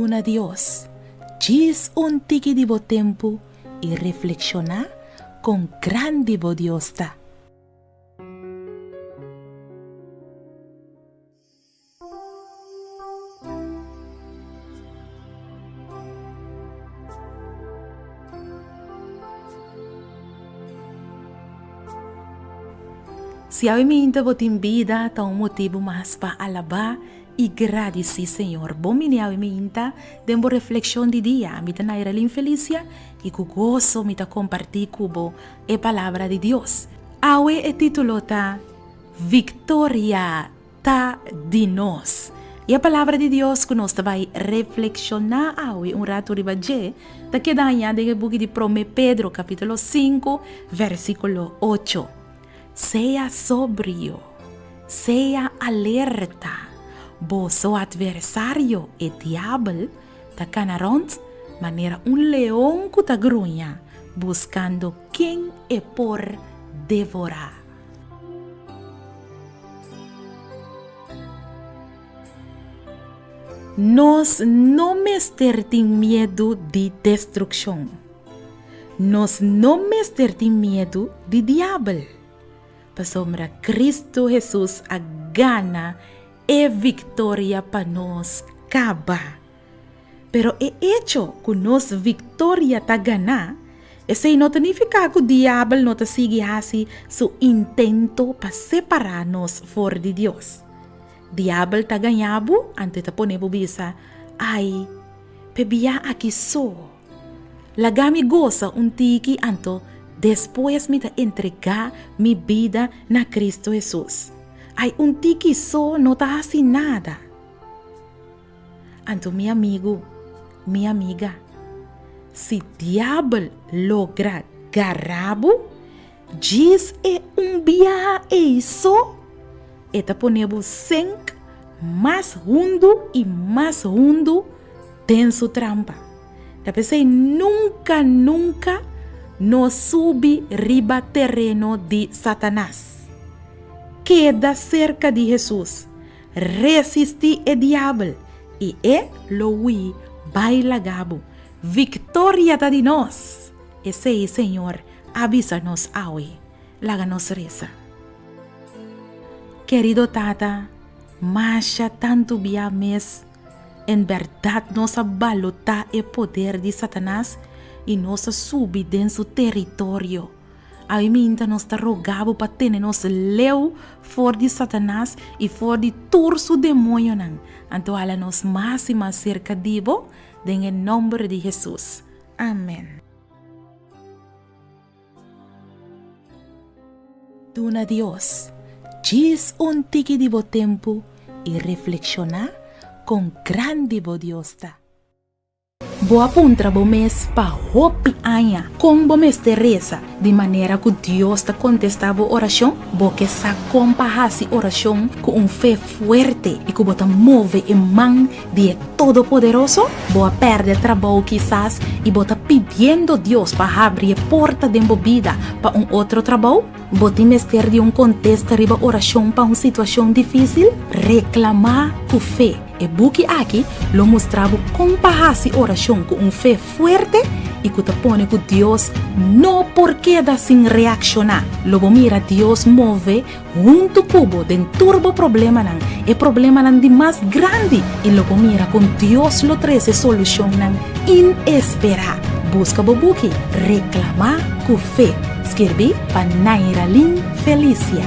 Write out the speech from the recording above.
Duna Dios djis un tiki di bo tempu i reflekshoná kon grandi bo Dios ta. Si awe minta bo tin bida ta un motibu mas pa alabá i gradisí Señor. Bon bini awe minta den bo reflekshon di dia. Mi ta Nairalyn Felicia i ku goso mi ta kompartí ku bo e palabra di Dios. Awe e título ta Viktoria ta di nos. I e Palabra di Dios ku nos ta bai reflekshoná awe un ratu riba dje ta keda hañá den e buki di Promé Pedro kapítulo sinku vèrsikulo ocho. Sea sobrio, sea alerta, boso atversario, e diabel, ta kana rònt manera un leon ku ta gruña, buskando ken e por devorá. Nos no mester tin miedu di destrukshon. Nos no mester tin miedu di Diabel, pasobra Kristu Hesus a gana e viktoria pa nos kaba. Pero e echo ku nos viktoria ta ganá, esei no ta nifiká ku Diabel no ta sigui hasi su intento pa separá nos for di Dios. Diabel ta gañá bo anto e ta pone bo bisa, Ai, p'e bia aki so. Laga mi gosa un tiki anto despues mi ta entregá mi bida na Kristu Hesus. Ai, un tiki so no ta hasi nada. Anto mi amigu, mi amiga, si diabel logra gara bo, djis e un biaha ei so, e ta pone bo senk mas hundu i mas hundu den su trampa. Ta p'esei nunka, nunka no subi riba tereno di Satanas. Keda serka di Hesus. Resistí e diabel, i e lo hui bai laga bo. Viktoria ta di nos! Esei Señor a bisa nos awe. Laga nos resa. Kerido Tata, masha tantu bia mes en bèrdat nos a balotá e poder di Satanas i nos a subi den su teritorio. Awe minta nos ta roga bo pa tene nos leu for di Satanas i for di tur su demoñonan. Anto hala nos mas i mas serka di bo, den e nomber di Hesus. Amen. Duna Dios djis un tiki di bo tempu i reflekshoná kon grandi bo Dios ta. Bo a puntra bo mes pa hopi aña kon bo mester resa di manera ku Dios ta kontestá bo orashon? Bo ke sa kon pa hasi orashon ku un fe fuerte i ku bo ta move e man di e Todopoderoso? Bo a pèrdè trabou kisas i bo ta pidiendo Dios pa habri e porta den bo bida pa un otro trabou? Bo tin mester di un kontesta riba orashon pa un situashon difísil? Reklamá ku fe! E buki aki lo mustra bo kon pa hasi orashon ku un fe fuerte i ku ta pone ku Dios no por keda sin reakshoná. Lo bo mira Dios move huntu ku bo den tur bo problemanan, e problemanan di mas grandi, i lo bo mira kon Dios lo trese solushonnan inesperá. Buska bo buki Reklamá ku Fe, skirbí pa Nairalyn Felicia.